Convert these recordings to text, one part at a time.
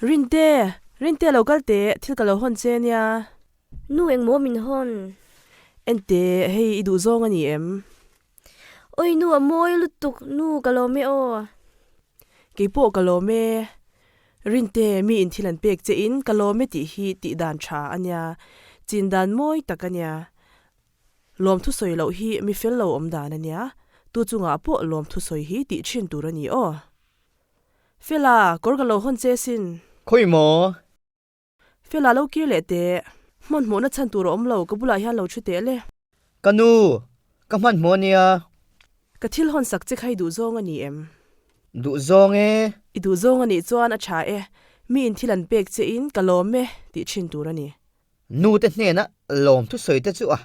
Rinte! Rinte lo kal teh, thil ka lo hawn che nia. Nu engmaw min hawn? Enteh, hei i duh zawng a ni em? Awi nu a mawi lutuk, nu ka lawm e aw. Kei pawh ka lawm e. Rinte, mi in thil an pek che in ka lawm e tih hi tih dan tha a nia, chin dan mawi tak a nia. Lawm thusawi loh hi mi fel lo awm dan a nia, tu chungah pawh lawm thusawi hi tih thin tur a ni aw. Fela, kawr ka lo hawn che sin. Khawi maw? Fela lo kir leh teh. Hmanhmawhna chhan tur a awm lo, ka bulah hian lo thu teh le. Ka nu, ka hmanhmawh a nia. Ka thil hawn sak che kha i duh zawng a ni em? Duh zawng e. I duh zawng a nih chuan a tha e. Mi in thil an pek che in ka lawm e tih thin tur a ni. Nu te hnena lawm thusawi te chu a.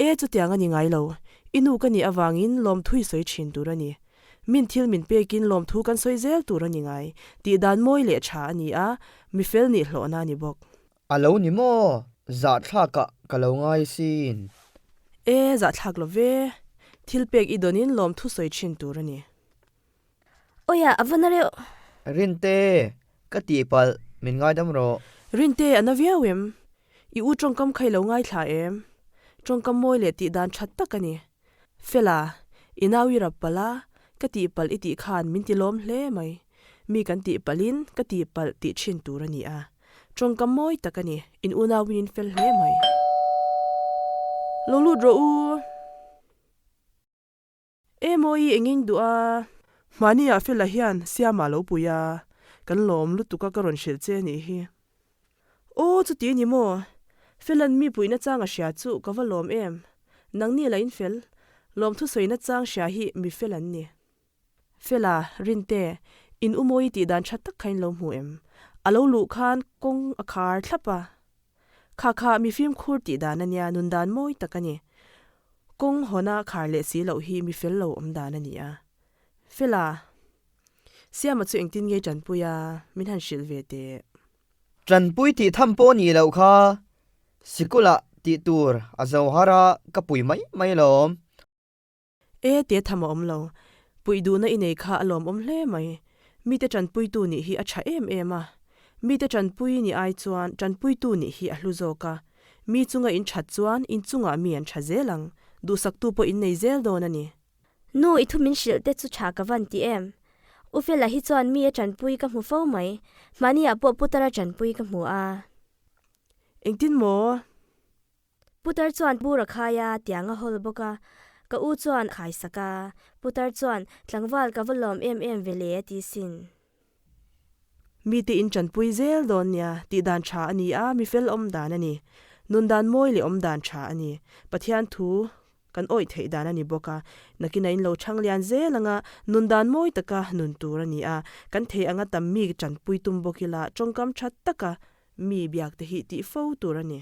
E chutiang a ni ngai lo. I nu ka nih avangin lawmthu i sawi thin tur a ni. Min thil min pekin lawmthu kan sawi zel tur a ni ngai. Tih dan mawi leh tha a ni a, mi fel nih hlawhna a ni bawk. A lo ni maw? Zahthlakah ka lo ngai sin. E zahthlak lo ve. Thil pek i dawnin lawmthu sawi thin tur a ni. Awia, a va na reuh. Rinte, ka tihpalh, min ngaidam rawh. Rinte, a na viau em? I u tawngkam kha i lo ngaithla em? Tawngkam mawi leh tih dan that tak a ni. Fela, i nau i rap palh a, ka tihpalh i tih khan min ti lawm hle mai. Mi kan tihpalhin ka tihpalh tih thin tur a ni a. Tawngkam mawi tak a ni, in unauin in fel hle mai. Lo lut rawh u. E mawi engin duh a. Hmani ah Fela hian Siama lo pui a, kan lawm lutuk a ka rawn hrilh che nih hi. Aw chuti ni maw? Fela'n mi puihna chang a hria chu ka va lawm em. Nangni la in fel, lawmthu sawina chang hria hi mi fel an ni. Fela, Rinte, in u mawi tih dan tha tak kha in lo hmu em? A lo luh khan kawng a khar thlap a. Kha kha mi fimkhur tih dan a nia, nun dan mawi tak a ni. Kawng hawna khar leh si loh hi mi fel lo awm dan a ni a. Fela, Siama chu engtin nge Tanpui a, min han hrilh ve teh. Tanpui tih tham pawh nih loh kha, sikulah tih tur a zo har a, ka pui mai mai alawm. E te tham a awm lo. Puih duhna i nei kha a lawmawm hle mai. Mite tanpuitu nih hi a tha em em a. Mite tanpui nih ai chuan tanpuitu nih hi a hlu zawk a. Mi chunga in that chuan in chungah mi an tha zel ang. Duhsaktu pawh in nei zel dawn a ni. Nu i thu min hrilh te chu tha ka van ti em? U Fela hi chuan mi a tanpui ka hmu fo mai. Mahni ah pawh Putara tanpui ka hmu a. Engtin maw? Putar chuan bur a khai a, tiang a hawl bawk a. Ka u chuan a khai sak a. Putar chuan, Tlangval ka va lawm em em ve le a ti sin. Mite in tanpui zel dawn nia, tih dan tha a ni a, mi fel awm dan a ni. Nun dan mawi leh awm dan tha a ni. Pathian thu kan awih theih dan a ni bawk a. Nakin a in lo chhang lian zel anga nun dan mawi taka nun tur a ni a. Kan thei anga tam mi tanpui tum bawk ila tawngkam tha taka Mi biak te hi tih fo tur a ni.